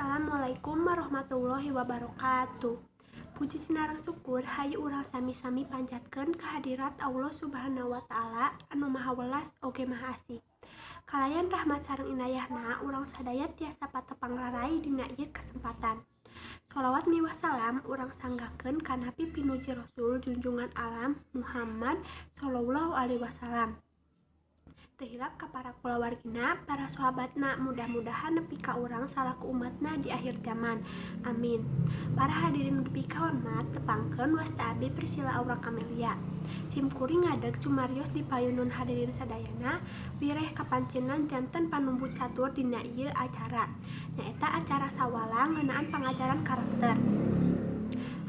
Assalamualaikum warahmatullahi wabarakatuh. Puji sinareng syukur hayu urang sami-sami panjatkeun kehadirat Allah Subhanahu wa Ta'ala anu Maha Welas oge Maha Asih. Kalayan rahmat sareng inayahna, urang sadaya tiasa patepang rarai dina ieu kesempatan. Sholawat miwah salam urang sanggakeun ka Nabi pinuji Rasul junjungan alam Muhammad Shallallahu Alaihi Wasallam. Teu hilap ka para kulawargina, para sahabatna, mudah-mudahan nepi ka urang salaku umatna di akhir zaman. Amin. Para hadirin nu dipikahormat, tepangkeun, wasta abi Priscilla Aura Camelia. Sim kuring ngadeg cumarios di payunun hadirin sadayana, wireh kapancenan janten panumbu catur dina ieu acara, nyaeta acara sawala ngeunaan pangajaran karakter.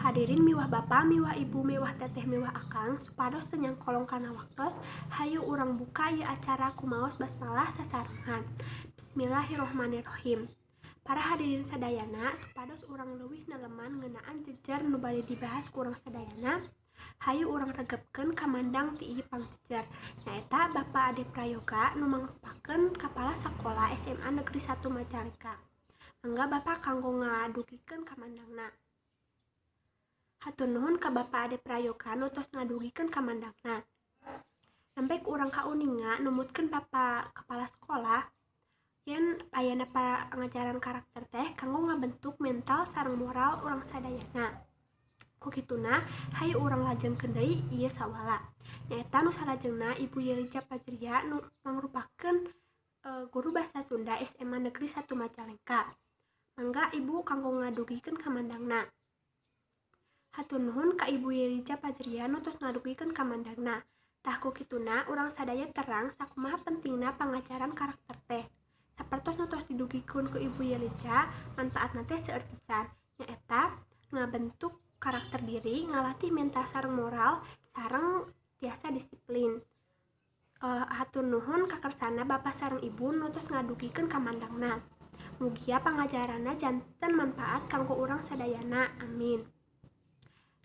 Hadirin miwah bapa miwah ibu miwah teteh miwah akang, supados teu nyangkolong kana waktos, hayu urang buka ieu acara ku maos basmalah sasarengan. Bismillahirrahmanirrahim. Para hadirin sadayana, supados urang leuwih neleman ngeunaan jejer nu bade dibahas ku urang sadayana, hayu urang regepkeun kamandang ti ieu pangjejer, nyaeta Bapak Ade Prayoga nu mangrupakeun Kepala Sakola SMA Negeri 1 Majalengka. Mangga, Bapak, kanggo ngadugikeun kamandangna. Hatur nuhun ka Bapak Ade Prayoga nu tos ngadugikeun kamandangna. Sampai ku urang kauninga numutkeun Bapak Kepala Sekolah yen ayana pangajaran karakter teh kanggo ngabentuk mental sareng moral urang sadayana. Ku kituna, hayu urang lajengkeun deui ieu sawala, nyaeta nu salajengna Ibu Yelija Fajria nu mangrupakeun guru bahasa Sunda SMA Negeri 1 Majalengka. Mangga, Ibu, kanggo ngadugikeun kamandangna. Hatur nuhun ka Ibu Yelija Fajria nu tos ngadugikeun kamandangna. Tah, ku kituna urang sadaya terang sakumaha pentingna pangajaran karakter teh. Sapertos nu tos didugikeun ku Ibu Yelija, manfaatna teh seueur pisan, nyaeta ngabentuk karakter diri, ngalatih mental sareng moral, sareng tiasa disiplin. Hatur nuhun kakersana Bapak sareng Ibu nu tos ngadugikeun kamandangna. Mugia pangajaranna janten manfaat kanggo urang sadayana. Amin.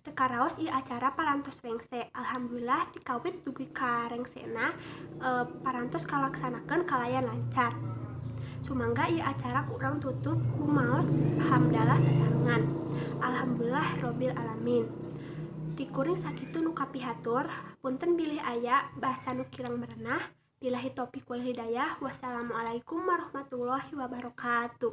Teu karaos ieu acara parantos rengse. Alhamdulillah, ti kawit dugi ka rengsena parantos kalaksanakeun kalayan lancar. Sumangga ieu acara ku urang tutup ku maos hamdalah sasarengan. Alhamdulillah robbil alamin. Ti kuring sakitu nu kapihatur, punten bilih aya basa nu kirang merenah. Billahi taufik wal hidayah. Wassalamualaikum warahmatullahi wabarakatuh.